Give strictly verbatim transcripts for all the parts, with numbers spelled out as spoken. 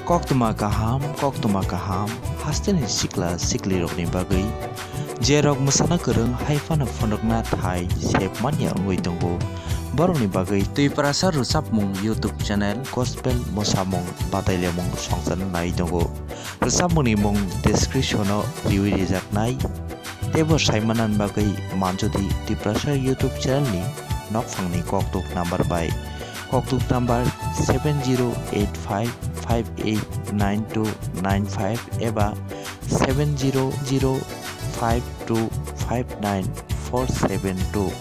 Koktwma kaham, koktwma kaham, hasteni sikla siklirokni bagwi. Jerok mwsana kwrwng hai phano phunukna thai sep manya wngwi tongo. Borokni bagwi Twiprasa rwchapmung YouTube channel Gospel Mosamung Batailemung songchan lai tongo. Rwchapmungni mung description-o riwi rijaknai. Teibo saimanani bagwi manjodi Tiprasa YouTube channel ni nokphangni koktuk number bai. Koktuk number seven zero eight five five eight nine two nine five eba seven zero zero five two five nine four seven two.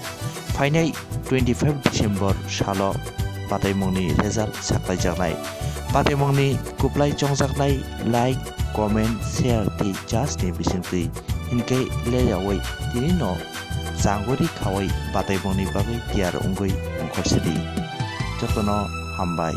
Phainai twenty-five December salo bataimungni result saklaijaknai. Bataimungni kwplai chongjaknai like, comment, share tei judge ni bisingtwi. Hinkhe le yawi tini no changori khawi bataimungni bagwi tiyar wngwi ongkhor sidi. Jotono hambai.